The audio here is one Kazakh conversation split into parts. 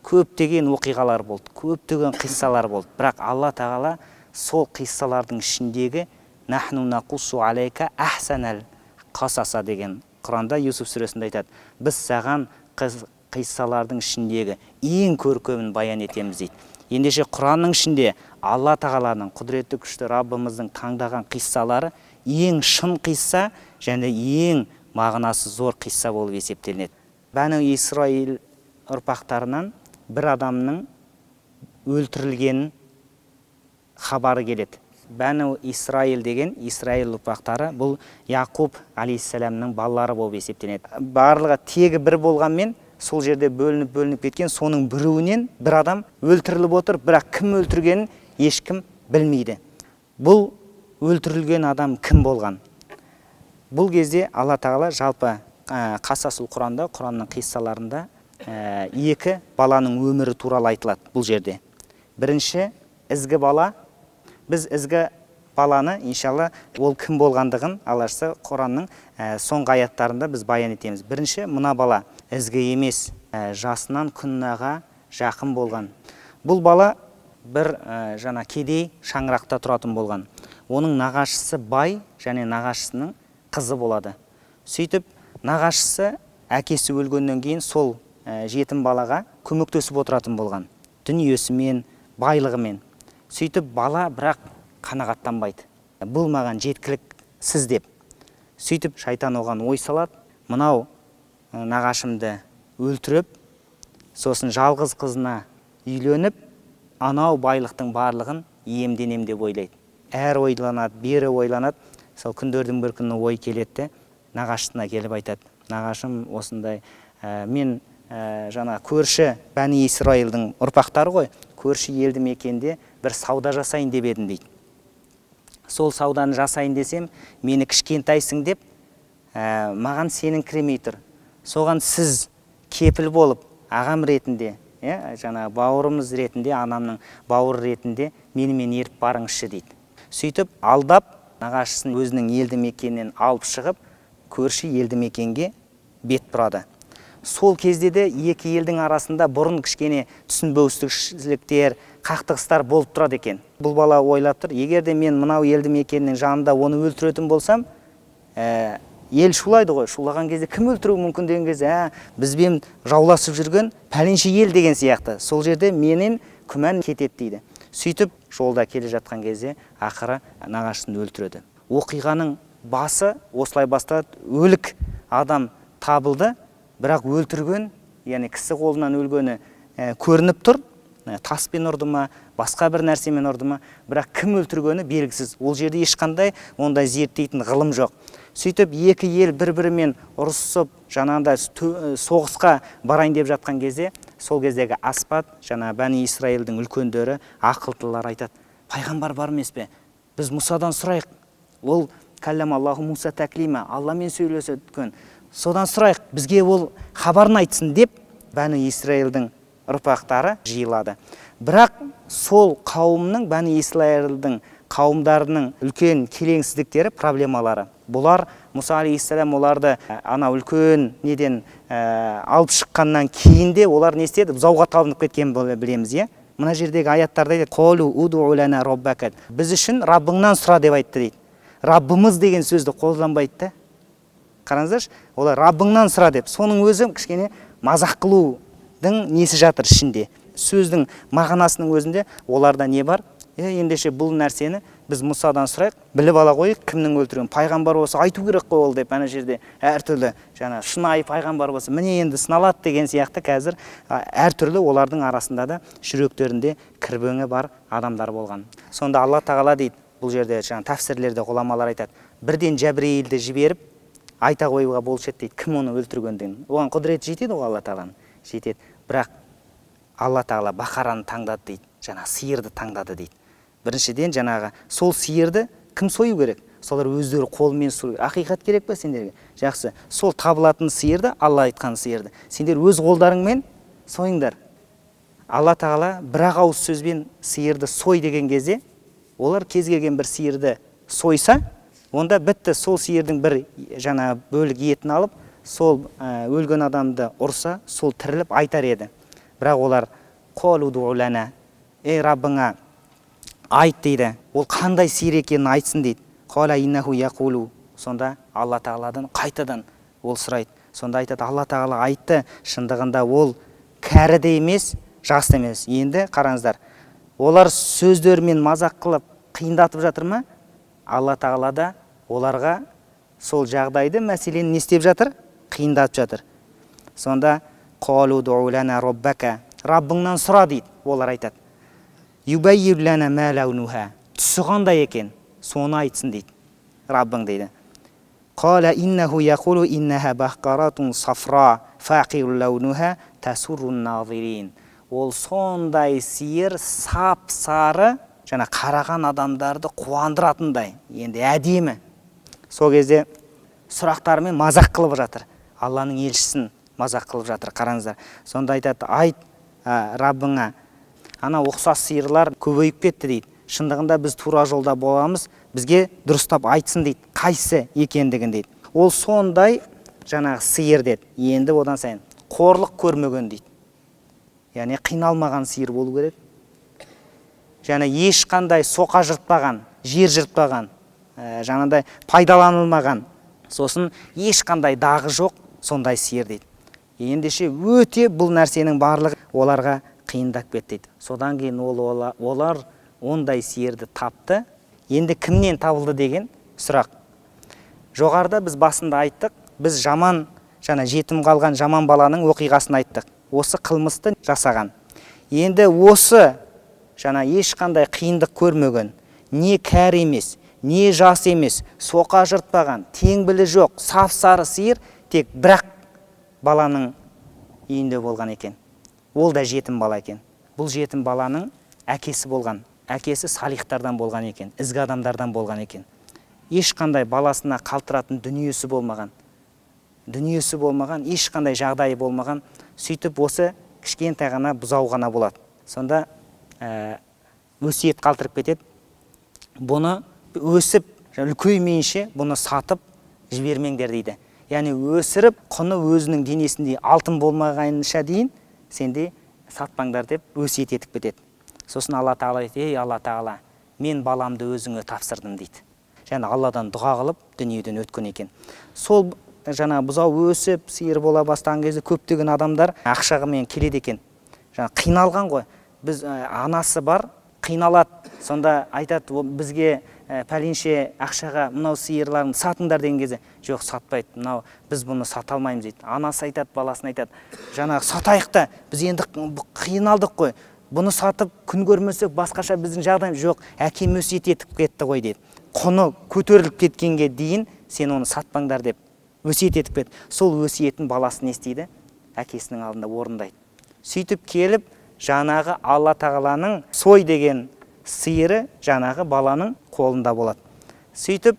Көптеген оқиғалар болды, көптеген қиссалар болды. Бірақ Алла Тағала сол қиссалардың ішіндегі нахну нақуссу алейка ахсанал қасаса деген Құранда Юсуф сүресінде айтады. Біз саған қиссалардың ішіндегі ең көркемін баян етеміз дейді. Ендеше Құранның ішінде Алла Тағаланың құдіретті күшті Раббымыздың таңдаған қиссалары ең шын қисса және ең мағынасы зор қисса болып есептелінеді. Бәну Исраил ұрпақтарынан бір адамның өлтірілгенін хабары келеді. Бәну Исраил деген Исраил ұрпақтары бұл Яқуб алейхиссаламның балалары болып есептелінеді. Барлығы тегі бір болғанмен сол жерде бөлініп-бөлініп кеткен, соның біреуінен бір адам өлтіріліп отыр, бірақ кім өлтіргенін ешкім білмейді. Бұл өлтірілген адам кім болған? Бұл кезде Алла Тағала жалпы Қасасул Құранда, Құранның қиссаларында екі баланың өмірі туралы айтылады бұл жерде. Бірінші ізгі бала. Біз ізгі баланы иншалла ол кім болғандығын Алла жазса Құранның соңғы аяттарында біз баян етеміз. Бірінші мына бала ізгі емес, жасынан күнәға жақын болған. Бұл бала бір жаңа кедей шаңырақта тұратын болған. Оның нағашысы бай және нағашысының қызы болады. Сөйтіп нағашысы әкесі өлгеннен кейін сол жетім балаға көмектесіп отыратын болған. Дүниесімен, байлығымен. Сөйтіп бала бірақ қанағаттанбайды. Бұл маған жеткіліксіз деп. Сөйтіп шайтан оған ой салады. Мынау нағашымды өлтіріп, сосын жалғыз қызына үйленіп, анау байлықтың барлығын иемденем деп ойлайды. Әрі ойланады, бері ойланады. Сол күндердің бір күні ой келеді де, нағашысына келіп айтады. Нағашым осындай, мен жаңа көрші Бәни Исраилдың ұрпақтары ғой, көрші елді мекенде бір сауда жасайын деп едім дейді. Сол сауданы жасайын десем, мені кішкентайсың деп, маған сенің кіремей тұр. Соған сіз кепіл болып, ағам ретінде, жаңа бауырымыз ретінде, анамның бауыры ретінде менімен еріп барыңызшы дейді. Сөйтіп алдап, нағашысын өзінің елді мекенінен алып шығып, көрші елді мекенге бет бұрады. Сол кезде де екі елдің арасында бұрын кішкене түсінбеушіліктер, қақтығыстар болып тұрады екен. Бұл бала ойлап тұр, егер де мен мынау елді мекеннің жанында оны өлтіретін болсам, ел шулайды ғой. Шулаған кезде кім өлтіруі мүмкін деген кезде, бізбен жауласып жүрген пәленше ел деген сияқты. Сол жерде менен күмән кетеді дейді. Сөйтіп жолда келе жатқан кезде ақыры нағашысын өлтіреді. Оқиғаның басы осылай басталады. Өлік адам табылды, бірақ өлтірген, яғни кісі қолынан өлгені көрініп тұр. Таспен ұрды ма, басқа бір нәрсемен ұрды ма, бірақ кім өлтіргені белгісіз. Ол жерде ешқандай ондай зерттейтін ғылым жоқ. Сөйтіп екі ел бір-бірімен ұрысып, жаңағындай соғысқа барайын деп жатқан кезде, сол кездегі Аспат, жаңа Бәни Исраилдің үлкендері, ақылдылар айтады: пайғамбар бар емес пе? Біз Мұсадан сұрайық. Ол каллам Аллаху Муса таклима, Алламен сөйлеседі. Содан сұрайық, бізге ол хабарын айтсын деп Бәни Исраилдің ұрпақтары жиылады. Бірақ сол қауымның, Бәни Исраилдің қауымдарының үлкен келеңсіздіктері, проблемалары. Бұлар Мұса алейхиссалам оларды ана үлкен неден алып шыққаннан кейін де олар не істеді? Бұзауға табынып кеткен білеміз, иә? Мына жердегі аяттарда айтады: Қолу уду лана роббака. Біз үшін Раббыңнан сұра деп айтты дейді. Раббымыз деген сөзді қолданбайды да. Қараңыздаршы, олар Раббыңнан сұра деп. Соның өзі кішкене мазақ қылудың несі жатыр ішінде. Сөздің мағынасының өзінде оларда не бар? Ендеше бұл нәрсені біз Мұсадан сұрайық, біліп ала қояйық, кімнің өлтіргенін. Пайғамбар болса айту керек қой ол деп, ана жерде әртүрлі жаңа шынайы пайғамбар болса, міне енді сыналады деген сияқты қазір, әртүрлі олардың арасында да жүректерінде кірбеңі бар адамдар болған. Сонда Алла Тағала дейді, бұл жерде жаңа тәфсирлерде ғұламалар айтады, бірден Жәбірейілді жіберіп айта қоюға болушы еді дейді, кім оны өлтіргендігін. Оған құдіреті жетеді ғой Алла Тағаланың, жетеді. Бірақ Алла Тағала бақараны таңдады дейді, жаңа сиырды таңдады дейді. Біріншіден жаңағы сол сиырды кім сою керек? Солар өздері қолымен сою. Ақиқат керек па сендерге? Жақсы. Сол табылатын сиырды, Алла айтқан сиырды, сендер өз қолдарыңмен сойыңдар. Алла Тағала бір ақ ауыз сөзбен сиырды сой деген кезде, олар кез келген бір сиырды сойса, онда бітті, сол сиырдың бір жаңа бөлік етін алып, сол өлген адамды ұрса, сол тіріліп айтар еді. Бірақ олар қолу ду'лана, ей Раббыңа айт дейді, ол қандай сиыр екенін айтсын дейді. Қала иннаху яқулу. Сонда Алла тағаладан қайтадан ол сұрайды. Сонда айтады, Алла тағала айтты, шындығында ол кәрі де емес, жас та емес. Енді қараңыздар, олар сөздерімен мазақ қылып қиындатып жатыр ма? Алла тағала да оларға сол жағдайды, мәселені не істеп жатыр? Қиындатып жатыр. Сонда қалу ду'у лана роббака, Раббыңнан сұра дейді, олар айтады. Юбаййир лана ма лаунуха, түсі қандай екен, соны айтсын дейді, Раббың дейді. Қала иннаху яқулу иннаха бақаратун сафра фақиру лаунуха тасуррун назирин. Ол сондай сиыр сап сары, жаңа қараған адамдарды қуандыратындай, енді әдемі. Сол кезде сұрақтарымен мазақ қылып жатыр. Алланың елшісін мазақ қылып жатыр, қараңыздар. Сонда айтады, айт Раббыңа, ана ұқсас сиырлар көбейіп кетті дейді. Шындығында біз тура жолда боламыз, бізге дұрыстап айтсын дейді, қайсы екендігін дейді. Ол сондай жаңағы сиыр деді. Енді одан сайын қорлық көрмеген дейді. Яғни қиналмаған сиыр болу керек. Және ешқандай соқа жыртпаған, жер жыртпаған, жаңағыдай пайдаланылмаған, сосын ешқандай дағы жоқ сондай сиыр дейді. Ендеше өте бұл нәрсенің барлығы оларға қиындап кетті дейді. Содан кейін олар ондай сиырды тапты. Енді кімнен табылды деген сұрақ. Жоғарыда біз басында айттық, біз жаман, жаңа жетім қалған жаман баланың оқиғасын айттық. Осы қылмысты жасаған. Енді осы жаңа ешқандай қиындық көрмеген, не кәрі емес, не жас емес, соқа жыртпаған, теңбілі жоқ, сап сары сиыр тек бірақ баланың үйінде болған екен. Ол да жетім бала екен. Бұл жетім баланың әкесі болған. Әкесі салихтардан болған екен, ізгі адамдардан болған екен. Ешқандай баласына қалтыратын дүниесі болмаған. Дүниесі болмаған, ешқандай жағдайы болмаған. Сөйтіп осы кішкентай ғана бұзау ғана болады. Сонда өсиет қалдырып кетеді. Бұны өсіп, үлкеймейінше бұны сатып жібермеңдер дейді. Яғни өсіріп, құны өзінің денесіндей алтын болмағанша дейін сенде сатпаңдар деп өсиет етіп кетеді. Сосын Алла тағала айтады, ей Алла тағала, мен баламды өзіңе тапсырдым дейді. Және Алладан дұға қылып дүниеден өткен екен. Сол жаңа бұзау өсіп, сиыр бола бастаған кезде көптеген адамдар ақшамен келеді екен. Жаңа қиналған ғой. Біз анасы бар, қиналады. Сонда айтады, бізге пәленше ақшаға мынау сиырларын сатыңдар деген кезде, жоқ, сатпайды, мынау біз бұны сата алмаймыз дейді. Анасы айтады, баласына айтады, жаңағы сатайық та, біз енді қиналдық қой, бұны сатып күн көрмесек басқаша біздің жағдайымыз жоқ, әкем өсиет етіп кетті ғой дейді. Құны көтеріліп кеткенге дейін сен оны сатпаңдар деп өсиет етіп кетті. Сол өсиетін баласы не істейді? Әкесінің алдында орындайды. Сөйтіп келіп жаңағы Алла тағаланың сой деген сиыры жаңағы баланың қолында болады. Сөйтіп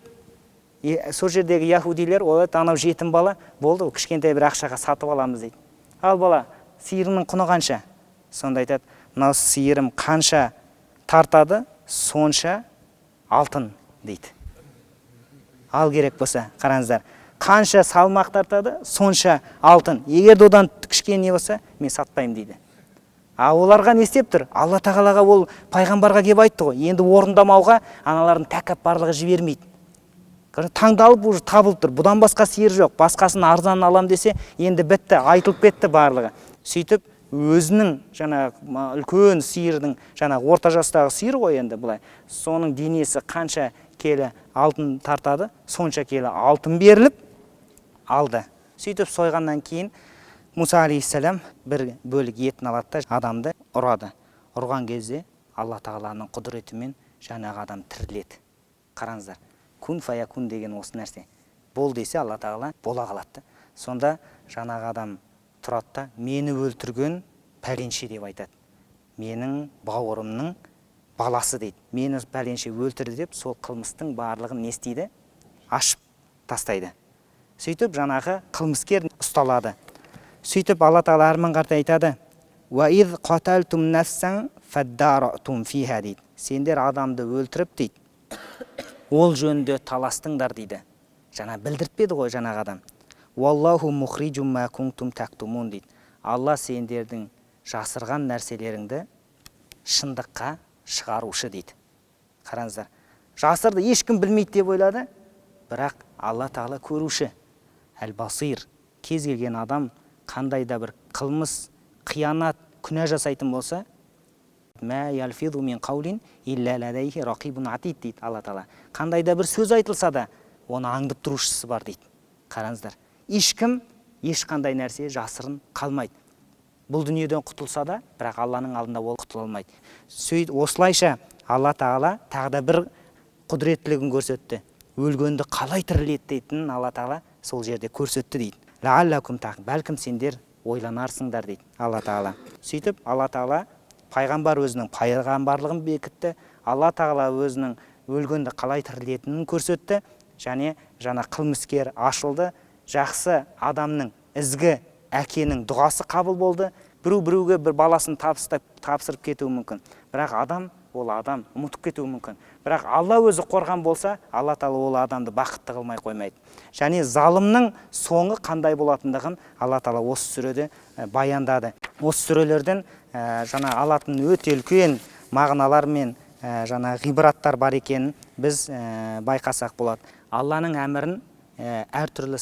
сол жердегі яхудилер ойлайды, анау жетім бала болды, ол кішкентай бір ақшаға сатып аламыз дейді. Ал бала, сиырының құны қанша? Сонда айтады, мынау сиырым қанша тартады, сонша алтын дейді. Ал керек болса, қараңыздар, қанша салмақ тартады, сонша алтын. Егер де одан кішкене не болса, мен сатпаймын дейді. А оларға не істеп тұр? Алла тағалаға ол пайғамбарға келіп айтты ғой. Енді орындамауға аналардың тәкаппарлығы жібермейді. Таңдалып уже табылып тұр. Бұдан басқа сиыр жоқ. Басқасын арзанын алам десе, енді бітті, айтылып кетті барлығы. Сөйтіп өзінің жаңағы үлкен сиырдың, жаңағы орта жастағы сиыр ғой енді былай, соның денесі қанша келі алтын тартады, сонша келі алтын беріліп алды. Сөйтіп сойғаннан кейін Мұса алейхиссалам бір бөлік етін алады да адамды ұрады. Ұрған кезде Алла тағаланың құдіретімен жаңағы адам тіріледі. Қараңыздар, кун фаякун деген осы нәрсе. Бол десе Алла тағала бола қалады. Сонда жаңағы адам тұрады да, мені өлтірген пәленше деп айтады. Менің бауырымның баласы дейді. Мені пәленше өлтірді деп сол қылмыстың барлығын не істейді? Ашып тастайды. Сөйтіп жаңағы қылмыскер ұсталады. Сөйтіп Алла тағала әрмен қарай айтады, «Уа из қаталтум нафсан фаддаратум фиха» дейді. Сендер адамды өлтіріп дейді, ол жөнінде таластыңдар дейді. Жаңа білдіртпеді ғой жаңағы адам. «Уаллаху мухриджум ма кунтум тактумун» дейді. Алла сендердің Жасырған нәрселеріңді шындыққа шығарушы дейді. Қараңыздар, жасырды, ешкім білмейді деп ойлады, бірақ Алла Тағала көруші. Әл-Басир, кез келген адам қандай да бір қылмыс, қиянат, күнә жасайтын болса, мә ялфизу мин қаулин илля ладайхи рақибун атид дейді Алла Тағала. Қандай да бір сөз айтылса да, оны аңдып тұрушысы бар дейді. Қараңыздар, ешкім ешқандай нәрсе жасырын қалмайды. Бұл дүниеден құтылса да, бірақ Алланың алдында ол құтыла алмайды. Сөйтіп осылайша Алла Тағала тағы да бір құдіреттілігін көрсетті. Өлгенді қалай тіріледі дейтінін Алла Тағала сол жерде көрсетті дейді. Лааллакум тақ, бәлкім сендер ойланарсыңдар дейді Алла Тағала. Сөйтіп Алла Тағала пайғамбар өзінің пайғамбарлығын бекітті. Алла Тағала өзінің өлгенді қалай тірілетінін көрсетті. Және жаңа қылмыскер ашылды. Жақсы адамның, ізгі әкенің дұғасы қабыл болды. Біреу біреуге бір баласын тапсырып кетуі мүмкін. Бірақ адам, ол адам ұмытып кетуі мүмкін. Бірақ Алла өзі қорған болса, Алла Тағала ол адамды бақытты қылмай қоймайды. Және залымның соңы қандай болатындығын Алла Тағала осы сүреде баяндады. Осы сүрелерден жаңа алатын өте үлкен мағыналар мен жаңа ғибраттар бар екенін біз байқасақ болады. Алланың әмірін әртүрлі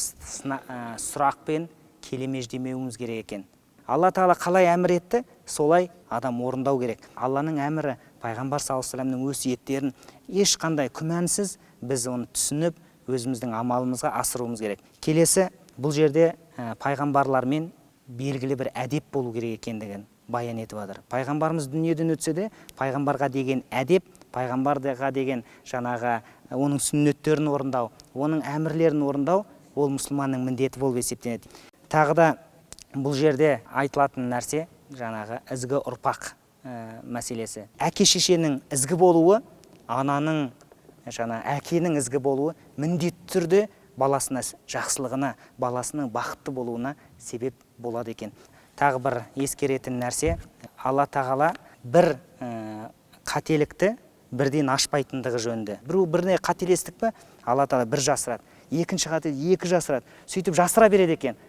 сұрақпен келемеждемеуіміз керек екен. Алла Тағала қалай әмір етті, солай адам орындау керек. Алланың әмірі, пайғамбар саллаллаху алейхи вассаламның өсиеттерін ешқандай күмәнсіз біз оны түсініп, өзіміздің амалымызға асыруымыз керек. Келесі бұл жерде пайғамбарлармен белгілі бір әдеп болу керек екендігін баян етіп жатыр. Пайғамбарымыз дүниеден өтсе де, пайғамбарға деген әдеп, пайғамбарға деген жаңағы оның сүннеттерін орындау, оның әмірлерін орындау, ол мұсылманның міндеті болып есептенеді. Тағы да бұл жерде айтылатын нәрсе жаңағы ізгі ұрпақ мәселесі. Әке шешенің ізгі болуы, ананың жаңа әкенің ізгі болуы міндетті түрде баласына жақсылығына, баласының бақытты болуына себеп болады екен. Тағы бір ескеретін нәрсе, Алла Тағала бір қателікті бірден ашпайтындығы жөнінде. Біреу біріне қателестік пе, Алла Тағала бір жасырады, екінші қателік екі жасырады, сөйтіп жасыра береді екен.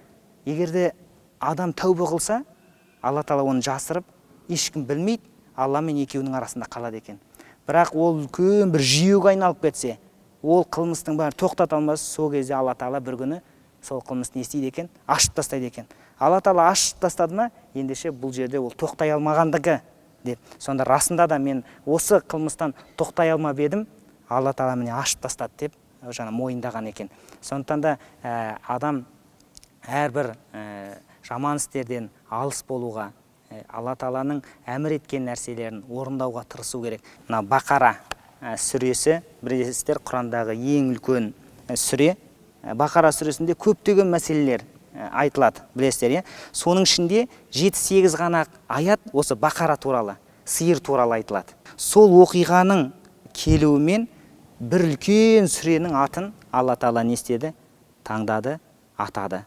Егер де адам тәубе қылса, Алла Тағала оны жасырып, ешкім білмейді, Алла мен екеуінің арасында қалады екен. Бірақ ол үлкен бір жүйеге айналып кетсе, ол қылмыстың бәрін тоқтата алмаса, сол кезде Алла Тағала бір күні сол қылмысты не істейді екен? Ашып тастайды екен. Алла Тағала ашып тастады ма, ендеше бұл жерде ол тоқтай алмағандығы деп. Сонда расында да мен осы қылмыстан тоқтай алмап едім, Алла Тағала міне ашып тастады деп жаңа мойындаған екен. Сондықтан да адам әрбір жаман істерден алыс болуға, Алла Тағаланың әмір еткен нәрселерін орындауға тырысу керек. Мына Бақара сүресі, білесіздер, Құрандағы ең үлкен сүре. Бақара сүресінде көптеген мәселелер айтылады, білесіздер, иә? Соның ішінде 7-8 ғана аят осы Бақара туралы, сиыр туралы айтылады. Сол оқиғаның келуімен бір үлкен сүренің атын Алла Тағала не істеді? Таңдады, атады.